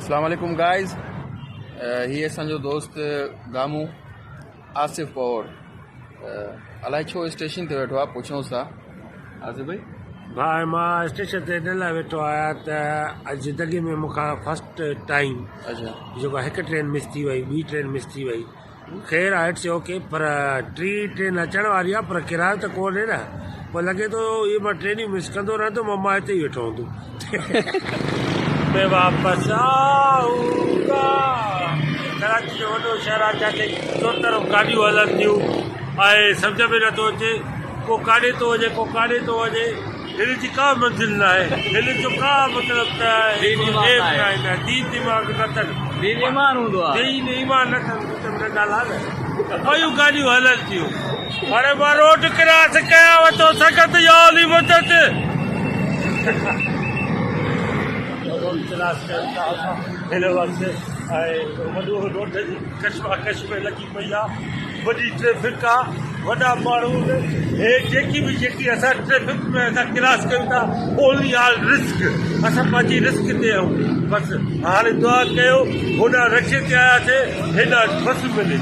اسلام عليڪم گائز هي اسان جو دوست گامو آصف پور الائي ڇو اسٽيشن تي ويٺو آهي پڇونس ٿا آصف ڀائي. ڀاء مان اسٽيشن تي ان لاء ويٺو آهيان ته اڄ زندگي ۾ مون کان فرسٽ ٽائيم جيڪو هڪ ٽرين مس ٿي وئي ٻي ٽرين مس ٿي وئي خير آهي it's okay per T train اچڻ واري آهي پر ڪرايو ته ڪونهي نه پوء لڳي ٿو اهي مان ٽرينيون مس ڪندو رهندم ۽ مان هتي ئي ويٺو هوندم. مين واپس آئون گا. ڪراچي جو وڏو شهر آهي جتي چوطرف گاڏيون هلن ٿيون ۽ سمجهه ۾ نٿو اچي ڪو ڪاڏي ٿو وڃي ڪو ڪاڏي ٿو وڃي هن جي ڪا منزل ناهي هن جو ڪا مطلب ته دين ناهي نه دين دماغ نه اٿن دين ايمان هوندو آهي دين ايمان نه اٿن وچ ۾ نه ڳالهاء نه پيون گاڏيون هلن ٿيون هاڻي مان روڊ ڪراس ڪيان ٿو سگهت يا علي مدد. روڊ ڪراس ڪيون ٿا اسان هن وقت ۽ وڏو روڊ جي ڪشماڪش ۾ لڳي پئي آ وڏي ٽريفڪ آ وڏا ماڻهو هي جيڪي به جيڪي اسان ٽريفڪ ۾ اسان ڪراس ڪيون ٿا اونلي آل رسڪ اسان پنهنجي رسڪ تي آهيون بس هاڻي دعا ڪيو هوڏانهن رڪشي تي آياسي هيڏانهن بس ملي.